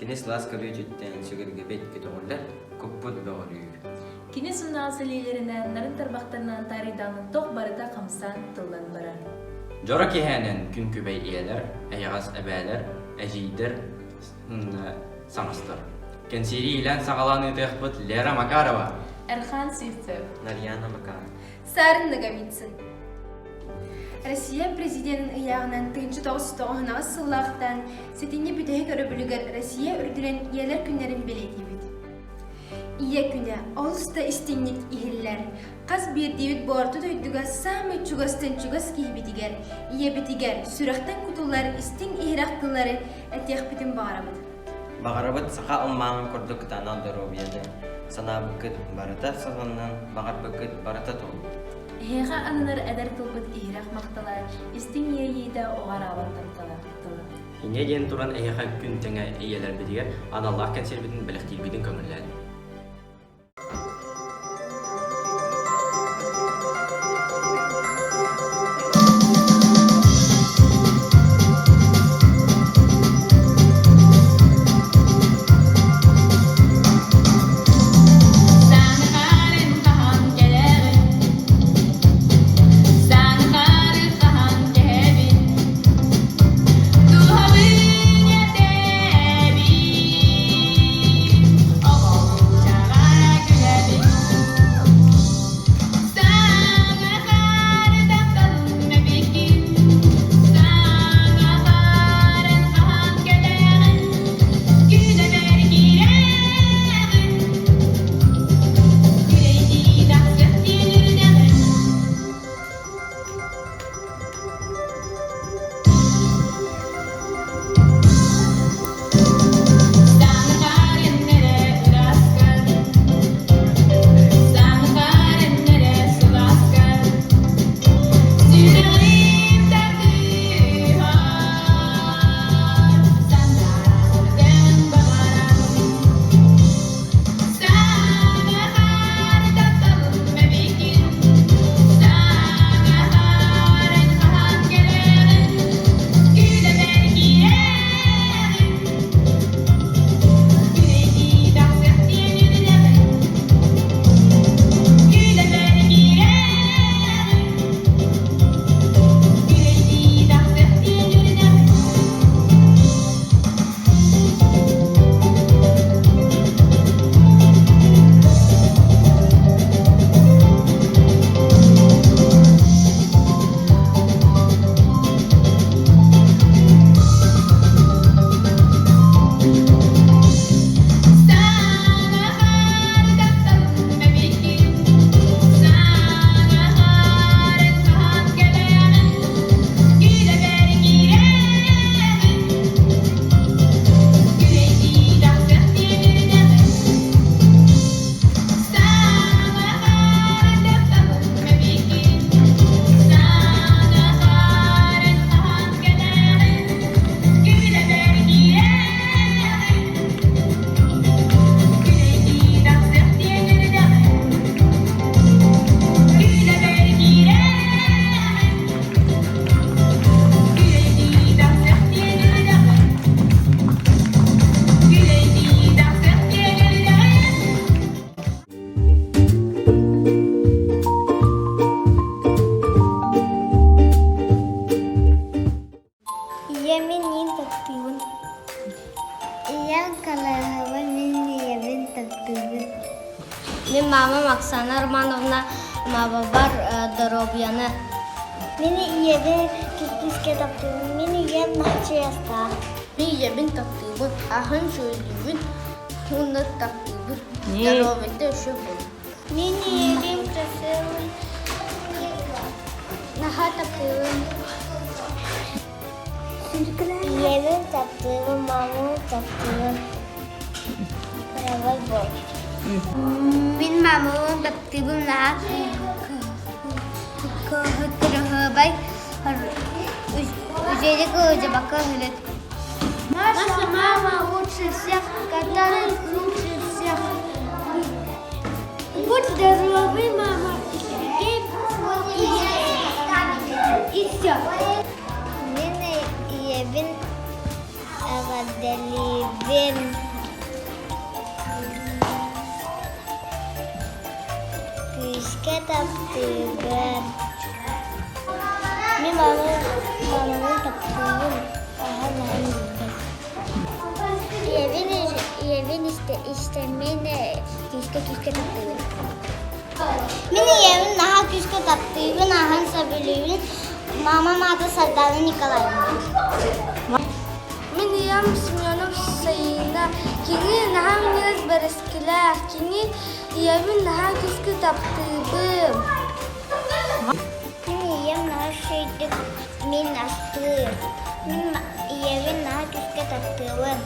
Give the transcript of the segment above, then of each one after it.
Кини сылаас көрүүтүттэн сүгүргэбит көтөҕүллэр, куппут бөҕөрүүр. Кини сымнаҕас илиилэринэн, нарын тарбахтарынан таарыйдаҕына туох барыта хамсаан, тыллан барар. Дьоро киэһээнэн күн күбэй ийэлэр, эйэҕэс эбээлэр, эдьиийдэр, саҥастар. Кэнсиэри иилээн-саҕалаан ыытыахпыт Лера Макарова, Эрхан Сивцев, Нарьяна Макарова. Сарын Ноговицын. Россия президенин ыйааҕынан 1998 сыллаахтан сэтинньи бүтэһик өрөбүлүгэр Россия үрдүнэн Ийэлэр күннэрин бэлиэтиибит. Ийэ күнэ олус да истиҥник иһиллэр. Хас биирдиибит бу орто дойдуга саамай чугастан чугас киһибитигэр, ийэбитигэр сүрэхтэн кутуллар истиҥ иһирэх тыллары этиэхпитин баҕарабыт. Баҕарабыт саха алмааһын курдук кытаанах доруобуйаны, санаабыккыт барыта сатанан, баҕарбыккыт барыта туоллун. Эһиэхэ ананар эдэр тылбыт иһирэх махтала, истиҥ иэйиитэ уҕараабат таптала тыла. Инньэ диэн туран эһиэхэ күн тэҥэ ийэлэрбитигэр аналлаах кэнсиэрбитин бэлэхтиирбитин көҥүллээн. Саҥаран хаһан кэлэҕин, саҥары хаһан кэһэбин, туһабын этэбин, оҕолчаҕа күлэбин. Саҥахары тапталым эбиккин, саҥахарын хаһан кэлэҕин, күнэбэр киирэҕин. Күрэйдии тахсыах диэн үрдэҕин. Саҥахарын эрэ ыраскан, саҥахарын эрэ сылааскан, сүрэҕим тардыһар, санааргын баҕарабын. Саҥахаар тапталым эбиккин, саҥахаарын хаһан кэлэҕин, күүлэбэр киирэҕин, күрэйдии тахсыах диэн үрэҕин, күүлэбэр киирэҕин, күрэйдии тахсыах диэн үрэҕин. Саҥахаар тапталым эбиккин, саҥахаарын хаһан кэлэҕин, күүлэбэр киирэҕин. Күрэйдии тахсыах диэн үрэҕин, саҥахаарын тапталым эбиккин, саҥахаарын хаһан кэлэҕин, күүлэбэр киирэҕин. Күрэйдии тахсыах диэн үрэҕин, күүлэбэр киирэҕин. Күрэйдии тахсыах диэн үрэҕин. Күрэйдии тахсыах диэн үрэҕин. Ийэм мин таптыыбын. Ийэм Калаһова мин ийэбин таптыыбын. Мин мамам Оксана Романовна мамабар доруобуйаны. Мин ийэбин күүскэ таптыыбын. Мин ийэм наһаа Мин ийэбин таптыыбын, аһын сүөдүүбүн уонна таптыыбын. Здоровьета өссө буолун. Мин ийэбин красивый наһаа таптыыбын. Ийэбин таптыыбын, мамабын таптыыбын. Кырабай буол. Мин мамабын таптыыбын наһаа кыраһыабай үчүгэйдик ыалдьыбакка үһүлүт. Наша мама лучше всех, который лучше всех. Будь здоровы, мама, и все. Мин ийэбин. Эҕэрдэлиибин! Күүскэ таптыыбын. Мин мамабын таптыыбын, аһан аһан билбэт. Ийэбин ийэбин истэммин күүскэ күүскэ таптыыбын. Мин ийэбин наһаа күүскэ таптыыбын, аһан сөбүлүүбүн. Мамам аата Сардаана Николаевна. Мин ийэм Семенов Сайыына. Кини наһаа минньигэс бэрэскилээх. Кини ийэбин наһаа күүскэ таптыыбын. Мин ийэм наһаа үчүгэйдик мин астыыр. Мин ийэбин наһаа күүскэ таптыыбын.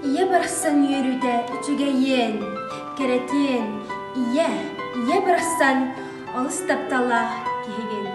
Ийэ барахсан үөрүүтэ үчүгэйиэн, кэрэтиэн, ийэ, ийэ барахсан олус тапталлаах киһигин.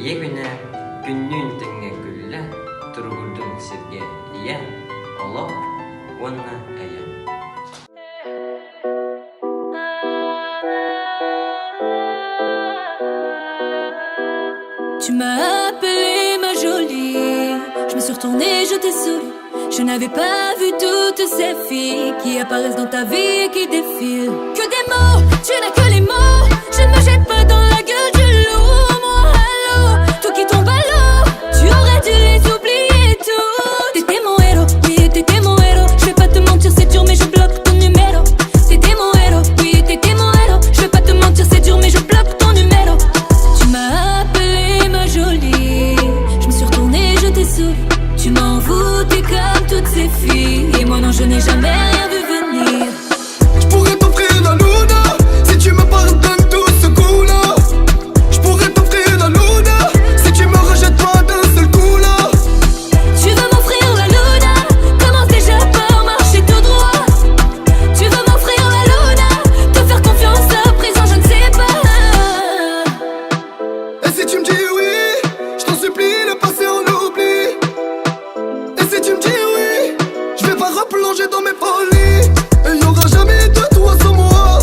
Ийэ күнэ күннүүн тэҥҥэ күллэ, туругурдун сиргэ ийэ, олох уонна эйэ. Tu m'as appelé ma jolie, je me suis retournée, je t'ai souri. Je n'avais pas vu toutes ces filles qui apparaissent dans ta vie et qui défilent. Que des mots, tu n'as que les mots. Je ne me jette pas dans la gueule du loup. Moi, allô, tout qui tombe à l'eau. Tu aurais dû les oublier toutes. T'étais mon héros, oui, t'étais mon héros. Je vais pas te mentir, c'est dur, mais je bloque ton numéro. T'étais mon héros, oui, t'étais mon héros. Je vais pas te mentir, c'est dur, mais je bloque ton numéro. Tu m'as appelé ma jolie. Je me suis retournée, je t'ai souri. Tu m'as envoûté comme toutes ces filles. Et moi non, je n'ai jamais rien vu venir. Je pourrais t'offrir la luna si tu me pardonnes tout ce coup-là. Je pourrais t'offrir la luna si tu me rejettes pas d'un seul coup là. Tu veux m'offrir la luna Commence déjà par marcher tout droit. Tu veux m'offrir la luna Te faire confiance à présent, je ne sais pas. Et si tu me dis oui, je t'en supplie, le passé on l'oublie. Et si tu me dis oui, je vais pas replonger dans mes folies. Et y aura jamais de toi sans moi.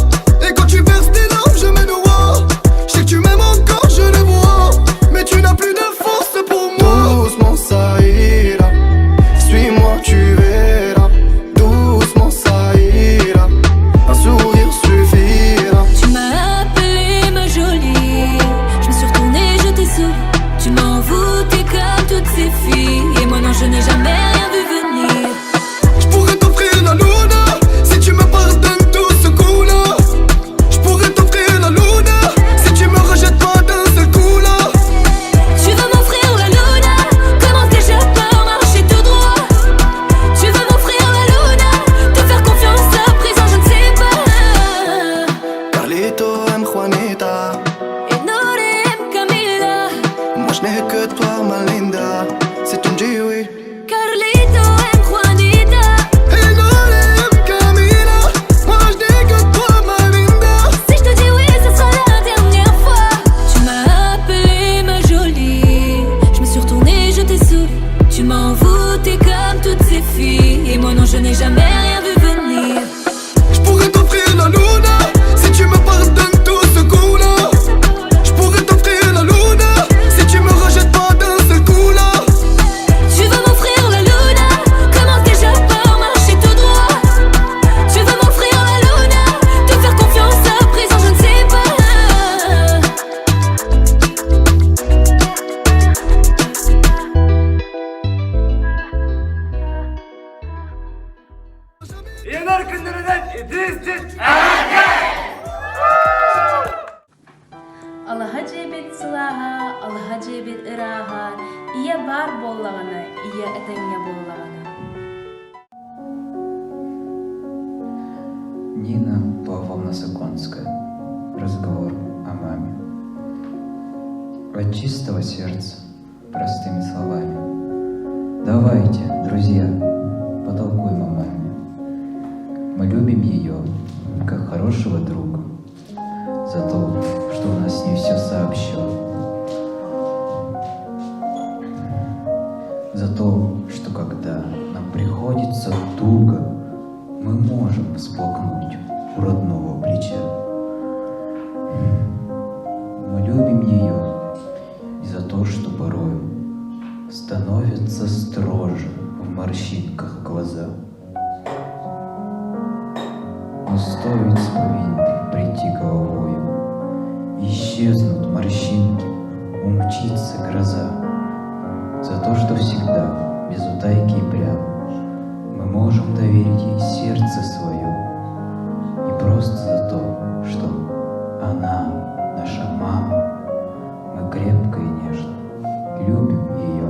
Et quand tu verses des larmes, je me noie. Je sais que tu m'aimes encore, je le vois. Mais tu n'as plus de force pour moi. Doucement ça ira, suis-moi tu verras. Doucement ça ira, un sourire suffira. Tu m'as appelé ma jolie. Je me suis retournée, je t'ai souri. Tu m'as envoûté comme toutes ces filles. Et moi non, je n'ai jamais rien vu venir. Je pourrais t'offrir la luna si tu me pardonnes tout ce coup-là. Je pourrais t'offrir la luna si tu me rejettes pas d'un seul coup là. Tu veux m'offrir la luna Commence déjà par marcher tout droit. Tu veux m'offrir la luna Te faire confiance à présent, je ne sais pas. Carlito M Juanita, Et Norem Camila, moi je n'ai que toi ma linda. Si tu me dis oui. Carlito M Juanita. Et Nolem Camila, moi je n'ai que toi ma linda. Si je te dis oui, ce sera la dernière fois. Tu m'as appelé ma jolie. Je me suis retournée, je t'ai souri. Tu m'as envoûté comme toutes ces filles. Et moi non, je n'ai jamais rien vu venir. Je pourrais t'offrir la luna si tu me pardonnes tout ce coup-là. Je pourrais t'offrir la luna si tu me rejettes pas d'un seul coup là. Tu veux m'offrir la luna Commence déjà par marcher tout droit. Tu veux m'offrir la luna Te faire confiance à présent, je ne sais pas. Ийэлэр күннэринэн итии-истиҥ Алаһа дьиэбит сылааһа, алаһа дьиэбит ырааһа, ийэ баар буоллаҕына, ийэ этэҥҥэ буоллаҕына. Нина Павловна Соконская. Разговор о маме. От чистого сердца, простыми словами. Давайте, друзья, потолкуем о маме. Мы любим ее, как хорошего друга, за то, что у нас с ней все сообща. За то, что когда нам приходится туго, мы можем всплакнуть у родного плеча. Мы любим ее и за то, что порою становятся строже в морщинках глаза. Но стоит с повинной прийти головою, Исчезнут морщинки, умчится гроза. За то, что всегда, без утайки и прям, Мы можем доверить ей сердце свое. И просто за то, что она наша мама, мы крепко и нежно любим ее.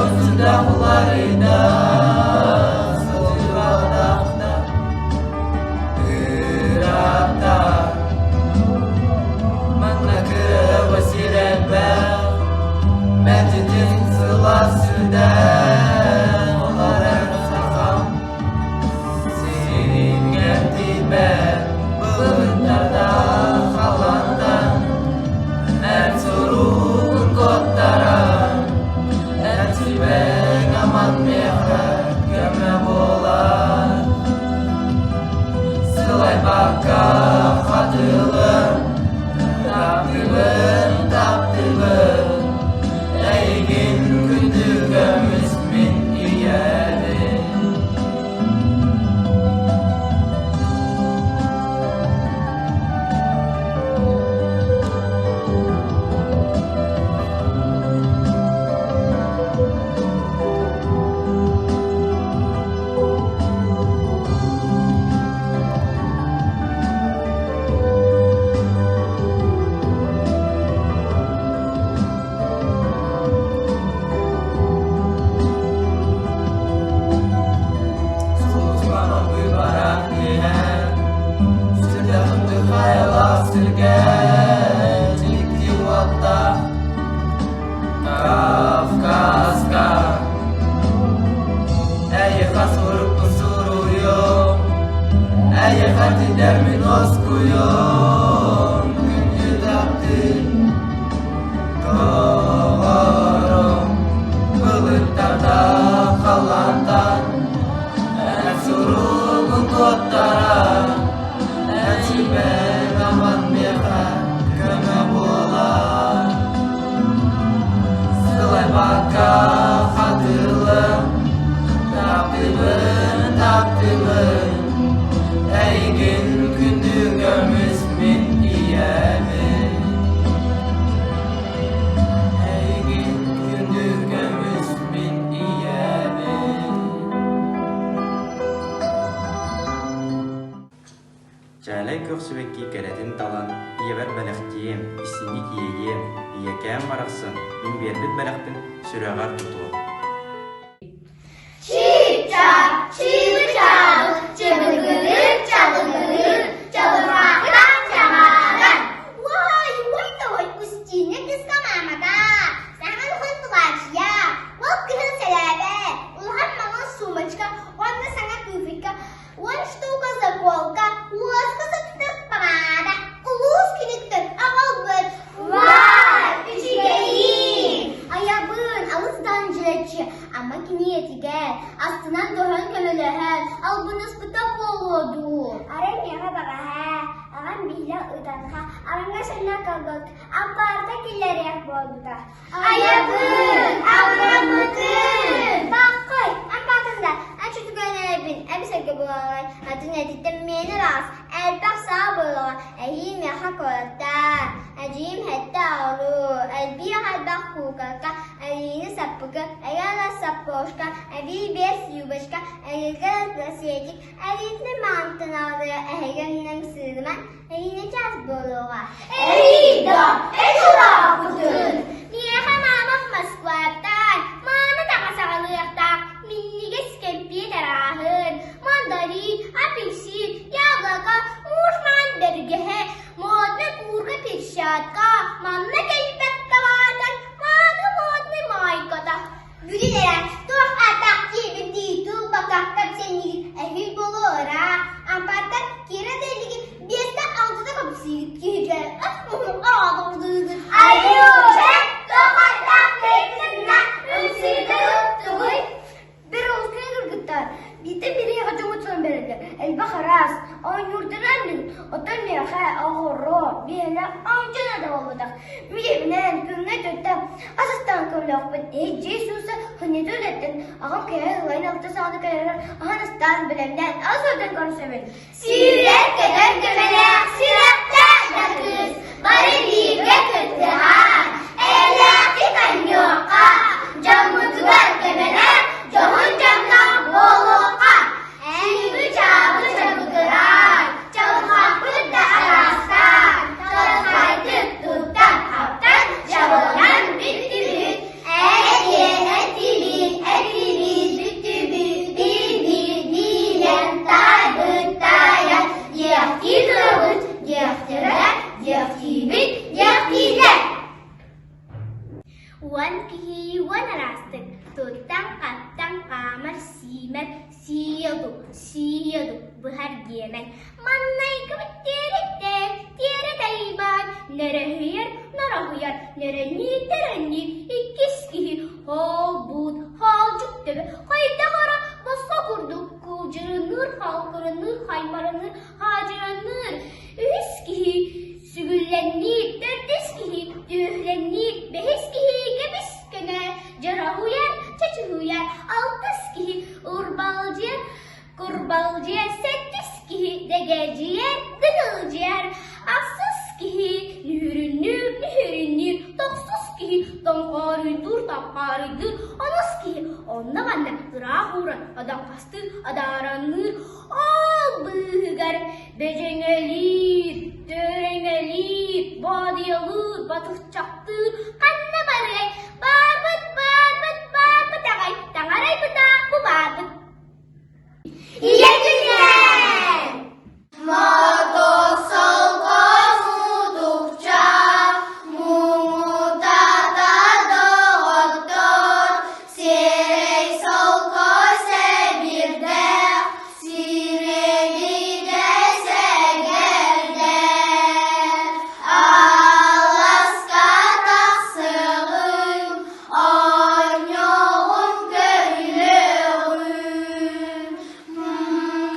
Олох уларыйда, сылдьыбатах да ыраатта. Манна кыра сир элбэх, мэлдьитин сылаас сүрдээх олорор сахам сириҥҥэ тиийбэт былыттардаах халлаантан эн суругун куоттаран эн сүбэҥ аман миэхэ көмө буолар сылайбакка хатылым таптыыбын таптыыбын эйигин күндү көмүс мин ийэбин Сулусланан быыбаран иһэн, сүрдэхтик хайалаах сиргэ дьикти уоттаах Кавказка Эйиэхэ сурукпун суруйуом, эйиэхэ тиндэрмин оскуйуом, күндү таптыыр Доҕорум, былыттардаах халлаантан эн суругун туоттаран, эн сүбэҥ аман миэхэ көмө буолар. Сылайбакка хатылым, таптыыбын, таптыыбын, эйигин күндү көмүс мин ийэбин. Эйигин күндү көмүс мин ийэбин. Чээлэй көхсүбэкки кэрэтин талан, ийэбэр бэлэхтиэм, истиҥник иэйиэм, ийэкээм барахсан, мин биэрбит бэлэхпин сүрэҕэр тутуо. Чыып-чаап, чыыбы-чаабы, чыбыгырыыр, чалыгырыыр, чалымаахтаах чаҕаарар. Уой, уой тоҕой, Устинья кыыска маамата, саҥа улахан платья, ол кыһыл сэлээпэ, улахан маҥан сумочка уонна саҥа туфелька, уон штука заколка, уоска сыттар помада, улуус киниттэн аҕалбыт. Уай, үчүгэйиин! Айабын, алыс даҕаны дьүөччү, ама киниэтигэр, астынан доһон көмөлөһөн, албыныспыта буолуо дуу? Арай миэхэ баҕаһаа, аҕам биһилэх ытанха, араҥа санна калбыт, ампаарта киллэриэх буолбута. Айабын, абыраммытын! Бааххай, ампаатын да, аччы түгэнэбин, эбисэргэ буолаҕай, атын этиттэн миэнэ баҕас, элбэх саа буолуоҕа, эһиил миэхэ куораттаан, эдьиийим сэттэ оҕолуу, элбиэх элбэх куукалка, Алина саппыкы, Аяна сапожка, эбии биэс юбочка, эгэлгэ браслетик, Алина маантан аҕалыа эһиги оннун сыылыман, эйиэнэ чаас буолуоҕа. Эрида, этулаахпытын! Миэхэ маамам Москваттан мааны таҥас аҕалыахтаах минньигэс кэмпиэт арааһын, мандарин, апельсин, яблоко, муус маҥан бэргэһэ, Модный курга перчатка, манна кэлбэт табаардар мааны модный маайката. Бүгүн эрэ туох ааттаах диэбиттии тулбакка кэпсэннигит эһиил буолуо ыраах. Ампаартан киирэ да илигин биэстэ алтыта кэпсиигит киһигэ аадалдыыгыт. Айууча, туох ааттаах диэбитиннэ ымсыыта тугуй? Бир олус кыргыттар биирдэ бириэҕэ дьоҥҥутунан бэриллэр элбэх араас оонньуурданан оттон миэхэ оҕоро биһэлэ оонньууна да буолбатах миэбинэн күҥҥэ төртө ас астаан көмөлөөхпүн эдьиий сууса хынньыты үлэттэн аҕам киэһэ ылайын алта саҕана кэлэригэр аһан астаан бэлэмнээн ас ордон көрсөбүн Сүүрэр-көтөр көмөлөөх сүрэхтээх да кыыс бары бииргэ кыттыһан, эйэлээхтик анньыахха, дьоммутугар көмөлөөх дьоһун дьонноох буолуохха. Чыыбы-чаабы чабыгыраан, чабырҕахпыт да араастаан, чаҕылхайдык туттан-хаптан чабыланан бүттүбүт. Эн-диэн этибит. Хаамар-сиимэр сиэ ду, сиэ ду, быһар диэмэҥ. Маннайгыбыт тиэрэттэн, тиэрэ тайбаан, нөрөһүйэр, нороһуйар, нөрөннүү-төрөннүү иккис киһи хоол-буут, хоолдьук төбө, хайдах эрэ босхо курдук кылдьырыныыр, халкырыныыр, хаймарыныыр, хаадьыранныыр. Үһүс киһи сүгүллэнниир, төрдүс киһи түөһүлэнниир, бэһис киһи кэбис көнө, дьороһуйар, чочуһуйар, алтыс киһи урбалдьыйар, курбалдьыйар, сэттис киһи дэгэдьийэр, дыгылдьыйар, ахсыс киһи нүһүрүннүүр, нүһүрүннүүр, тохсус киһи тоҥхооруйдуур, тоҥхооруйдуур, онус киһи онно-манна ыраах ууран адаҥхастыыр, адааранныыр, Ол быыһыгар бөдьөҥөлүүр, төрөҥөлүүр, боодуйалыыр, батыһчахтыыр ханна барыай, баарбыт, баарбыт, баарбыт аҕай, таҥарайбыта бу баарбыт. Ийэ күннээн! Мотосолко мутукча, муҥутата доҕоттор, сиэрэй солко сэбирдэх, сирэйгэ сэгэрдэр. Аласка тахсыаҕыҥ, оонньуоҕун көрүлүөҕүҥ.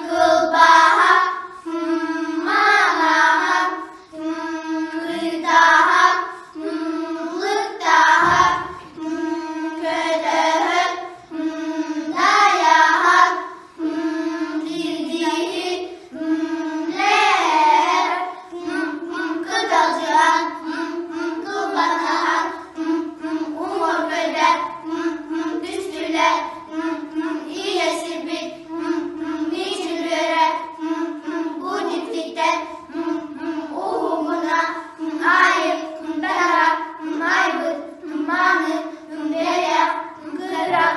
Кылбаһа, манаһа, кытаһа, лыктаһа, көтөһө, дайаһа, кирдиһи, лээр, кыталдьыһан, кылбанаһан, уҥуор көйбэт, түстүлэр, Ийэ сирбит мичилүөрэ бу дьиктиттэн уһугуна айып таһара айбыт мааны бэлэх кыра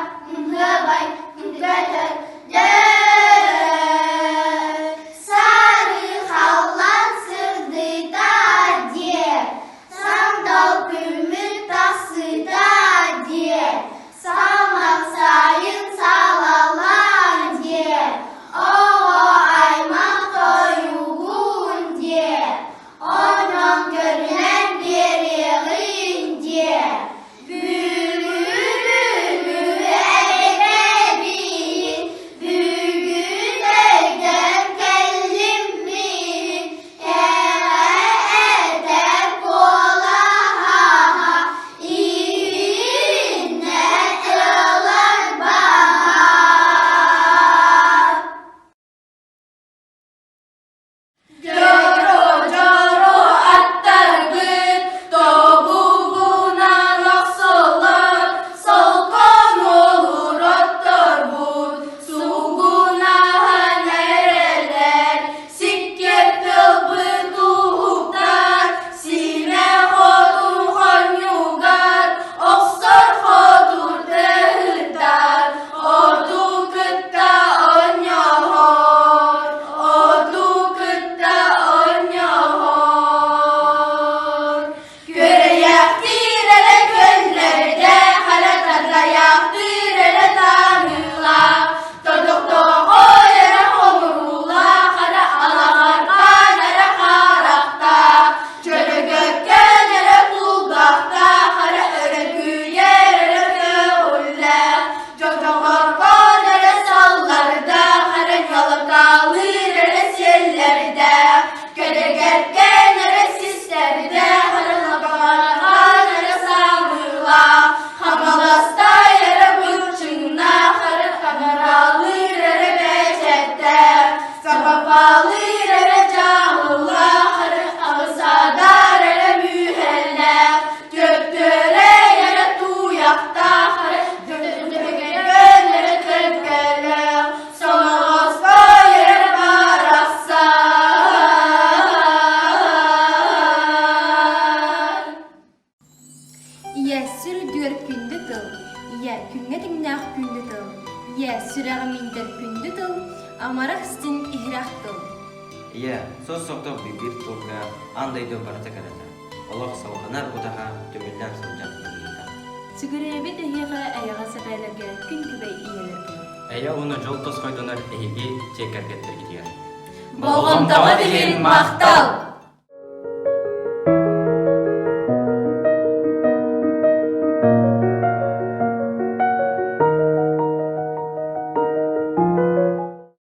кыабай көтөр Сары халлан сырдыта диэ, сандал күммүт тахсыта диэ, Самах сайын салалаан диэ, оҕо аймах тойугун диэ, онон көрүнэн биэриэҕин диэ. Бүгүрүнү этэбин, бүгүн өйдөөн кэллим мин, Эҕэ этэр куолаһа Иһиннэ ылар баһаар. Дьоро-дьоро аттарбыт тобугунан охсуллар, солкон олур отторбут, сугунаһан эрэллэр, Сиккиэр тылбыт уһуктар, сиимэ хотун хонньугар, охсор хотур тыһыттар, оту кытта оонньоһор, оту кытта оонньоһор. Күөрэйэхтиир эрэ күөллэрдээх эрэ татайахтыыр эрэ таныылаах, тордохтооҕой эрэ хомуруулаах эрэ алаҕарҕаан эрэ харахтаах, чөлөгөккөн эрэ кулгаахтаах эрэ өрөкүйэр эрэ көҕүллээх, дьоҥоҕоргоон эрэ саллардаах эрэ ньалакаалыыр эрэ сиэллэрдээх, Кэдэгэркээн эрэ систэрдээх эрэ лабаҕарҕаан эрэ саалыылаах, Хаҥаластай эрэ быччыҥнаах эрэ таҥараалыыр эрэ бэчэттээх, Сапапаалыыр эрэ дьаалылаах эрэ аҕысаадар эрэ мүһэллээх, Төптөрөй эрэ тууйахтаах эрэ дьөккөн эрэ төлкөлөөх, Соноҕостой эрэ барахсан. Ийэ сүр үрдүгэр күндү тыл, ийэ күҥҥэ тэҥнээх күндү тыл, ийэ сүрэҕим индэр күндү тыл, амарах истиҥ иһирэх тыл. Ийэ, сос-соҕотох биир тылга аан дойду барыта кэрэтэ, олох салҕанар утаһа түмүллэн сылдьар быһыыта. Сүгүрүйэбит эһиэхэ эйэҕэс эбээлэргэ күн күбэй ийэлэргэ. Эйэ уонна дьол тосхойдонор эһиги дьиэ кэргэттэргитигэр. Болҕомтоҕут иһин махтал!